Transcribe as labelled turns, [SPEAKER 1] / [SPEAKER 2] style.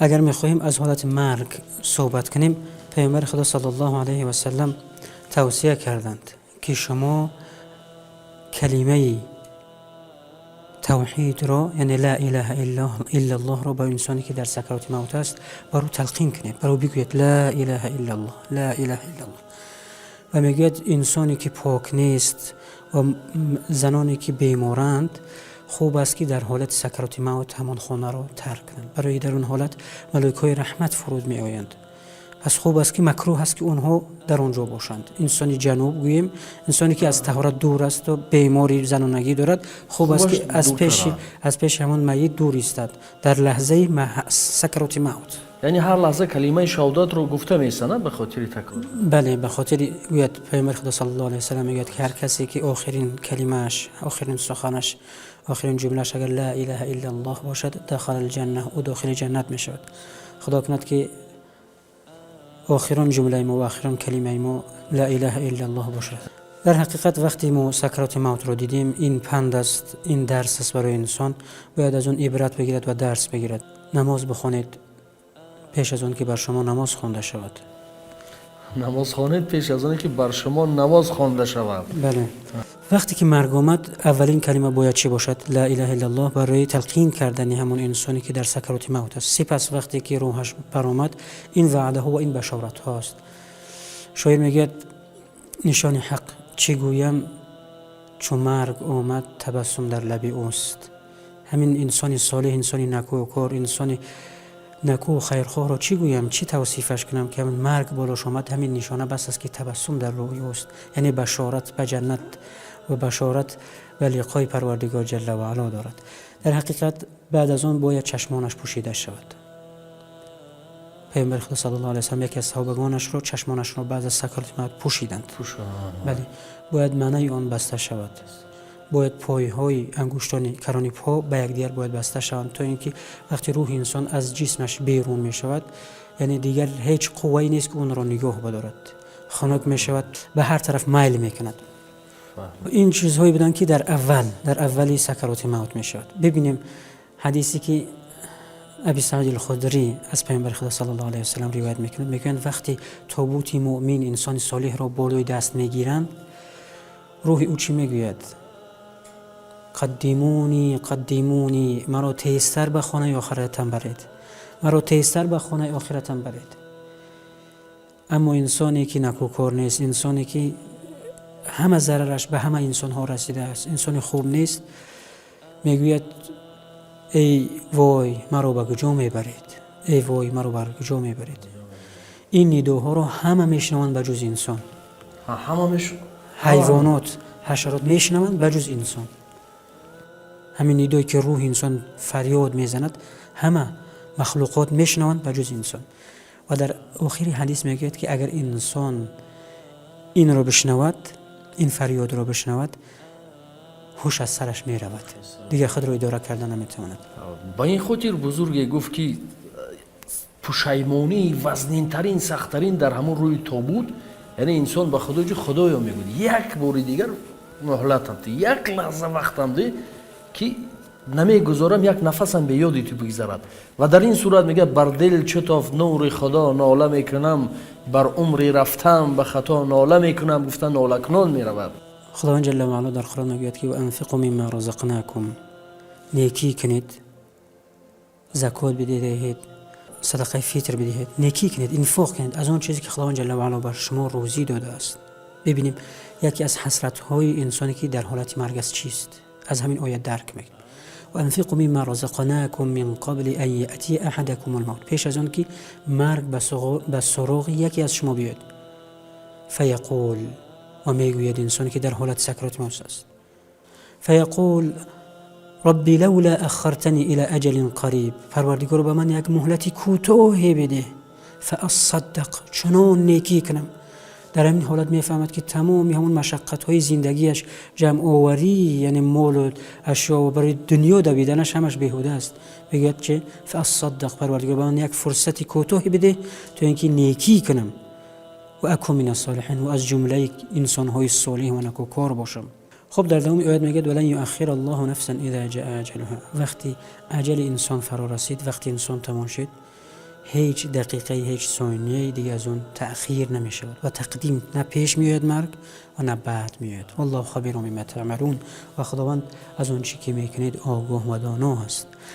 [SPEAKER 1] Агар мехоҳем аз ҳолати марг суҳбат кунем, Паёмбари Худо саллаллоҳу алайҳи васаллам тавсия карданд, ки шумо калимаи тавҳидро, яъне ла илаҳа иллаллоҳро, ба инсоне ки дар сакароти мавт аст, бар ӯ талқин кунед, бар ӯ бигӯед: ла илаҳа иллаллоҳ, ла илаҳа иллаллоҳ. Ва мегӯяд, инсоне ки пок нест ва заноне ки беморанд, хуб аст, ки дар ҳолати сакароти мавт ҳамон хонаро тарк кунанд, барои дар он ҳолат малоикаҳои раҳмат фуруд меоянд. Пас хуб аст, ки макрӯҳ аст, ки онҳо дар он ҷо бошанд. Инсони ҷануб, гӯем, инсоне ки аз таҳорат дур асту бемори занонагӣ дорад, хуб аст, ки аз пеши ҳамон майит дур истад дар лаҳзаи сакароти мавт.
[SPEAKER 2] Яъне ҳар лаҳза калимаи шаҳодатро гуфта меистанд ба хотири такрор.
[SPEAKER 1] Бале, ба хотири гӯяд Паёмбари Худо саллаллоҳу алайҳи васаллам мегӯяд, ки ҳар касе ки охирин калимааш, охирин суханаш, охирин ҷумлааш агар ла илаҳа иллаллоҳ бошад, дахала алҷанна, ӯ дохили ҷаннат мешавад. Худо кунад, ки охирон ҷумлаи мо ва охирон калимаи мо ла илаҳа иллаллоҳ бошад. Дар ҳақиқат, вақте мо сакроти мавтро дидем, ин панд аст, ин дарс аст барои инсон, бояд аз он ибрат бигирад ва дарс бигирад. Намоз бихонед пеш аз он ки бар шумо намоз хонда шавад.
[SPEAKER 2] Намоз хонед пеш аз оне ки бар шумо намоз хонда шавад.
[SPEAKER 1] Бале. Вақте ки марг омад, аввалин калима бояд чӣ бошад? Ла илаҳа иллаллоҳ, барои талқин кардани ҳамон инсоне ки дар сакроти мавт аст. Сипас вақте ки рӯҳаш баромад, ин ваъдаҳо ва ин башоратҳо аст. Шоир мегӯяд: нишони ҳақ чӣ гӯям, чу марг омад, табассум дар лаби ӯст. Ҳамин инсони солеҳ, инсони накӯкор, инсони накӯ хайрхоҳро чӣ гӯям, чӣ тавсифаш кунам, ки ҳамин марг болош омад, ҳамин нишона бас аст, ки табассум дар рӯи ӯст, яъне башорат ба ҷаннат ва башорат ба лиқои Парвардигор ҷалла ва аъло дорад. Дар ҳақиқат, баъд аз он бояд чашмонаш пӯшида шавад. Паёмбари Худо саллаллоҳу алайҳи васаллам яке аз саҳобагонашро чашмонашро баъд аз сакароти мавт пӯшиданд. Бале, бояд маънаи он баста шавад, бояд пойҳои ангуштони карони по ба якдигар бояд баста шаванд, то ин ки вақте рӯҳи инсон аз ҷисмаш берун мешавад, яъне дигар ҳеҷ қуввае нест, ки онро нигоҳ бидорад, хунук мешавад, ба ҳар тараф майл мекунад. Ин чизҳое буданд, ки дар аввал, дар аввали сакароти мавт мешавад. Бибинем ҳадисе, ки Аби Саид Алхудрӣ аз Паёмбари Худо саллаллоҳу алайҳи васаллам ривоят мекунад. Мегӯянд, вақте тобути муъмин, инсони солеҳро болои даст мегиранд, рӯҳи ӯ чӣ мегӯяд? Қаддимунӣ, қаддимунӣ, маро тезтар ба хонаи охиратам баред, маро тезтар ба хонаи охиратам баред. Аммо инсоне ки накӯкор нест, инсоне ки ҳама зарараш ба ҳама инсонҳо расидааст, инсони хуб нест, мегӯяд: эй вой, маро ба куҷо мебаред? Эй вой, маро ба куҷо мебаред? Ин нидоҳоро ҳама мешунаванд, ба ҷуз инсон. Ҳайвонот, ҳашарот мешунаванд, ба ҷуз инсон. Ҳамин нидое ки рӯҳи инсон фарёд мезанад, ҳама махлуқот мешунаванд, ба ҷуз инсон. Ва дар охири ҳадис мегӯяд, ки агар инсон инро бишнавад, ин фарёдро бишнавад, ҳуш аз сараш меравад, дигар худро идора карда наметавонад.
[SPEAKER 2] Ба ин хотир бузурге гуфт, ки пушаймонии вазнинтарин, сахттарин дар ҳамон рӯи тобут, яъне инсон ба худо ҷи худоё мегӯяд: як бори дигар муҳлатам ти, як лаҳза вақтам де, ки намегузорам як нафасам беёди ту бигзарад. Ва дар ин сурат мегӯяд: бар дил чу тофт нури Худо нола мекунам, бар умри рафтам ба хато нола мекунам, гуфта нолакунон меравад.
[SPEAKER 1] Худованд ҷалла ваало дар Қуръон мегӯяд, ки анфиқу мимма разақнакум, некӣ кунед, закот бидиҳед, садақаи фитр бидиҳед, некӣ кунед, инфоқ кунед аз он чизе ки Худованд ҷалла ваало бар шумо рӯзӣ додааст. Бибинем, яке аз ҳасратҳои инсоне ки дар ҳолати марг аст, чист? Аз ҳамин оят дарк мекунем: وأنفقوا مما رزقناكم من قبل أن يأتي أحدكم الموت, пеш аз он ки марг ба суроғи яке аз шумо биёяд. فيقول, ва мегӯяд инсоне ки дар ҳолати сакроти мавт аст: فيقول رب لولا أخرتني إلى أجل قريب, Парвардигоро, ба ман як муҳлати кӯтоҳе бидеҳ, فأصدق, чунон некӣ кунам. Дар ҳамин ҳолат мефаҳмад, ки тамоми ҳамон машаққатҳои зиндагиаш, ҷамъоварӣ, яъне молу ашё ва барои дунё давиданаш, ҳамаш беҳуда аст. Мегӯяд, ки فأصدق, Парвардигор, ба ман як фурсати кӯтоҳе бидеҳ, то ин ки некӣ кунам, وأكن من الصالحين, ва аз ҷумлаи инсонҳои солиҳ ва накӯкор бошам. Хуб, дар давоми оят мегӯяд: ولن يؤخر الله نفسا إذا جاء أجلها. Вақти аҷали инсон фаро расид, вақти инсон тамом шуд. Ҳеҷ дақиқаи, ҳеҷ сонияи дига аз он таъхир намешавад ва тақдим на пеш меояд марг ва на баъд меояд. والله خبير بما تعملون. Ва Худованд аз он чӣ ки мекунед огоҳ ва доно аст.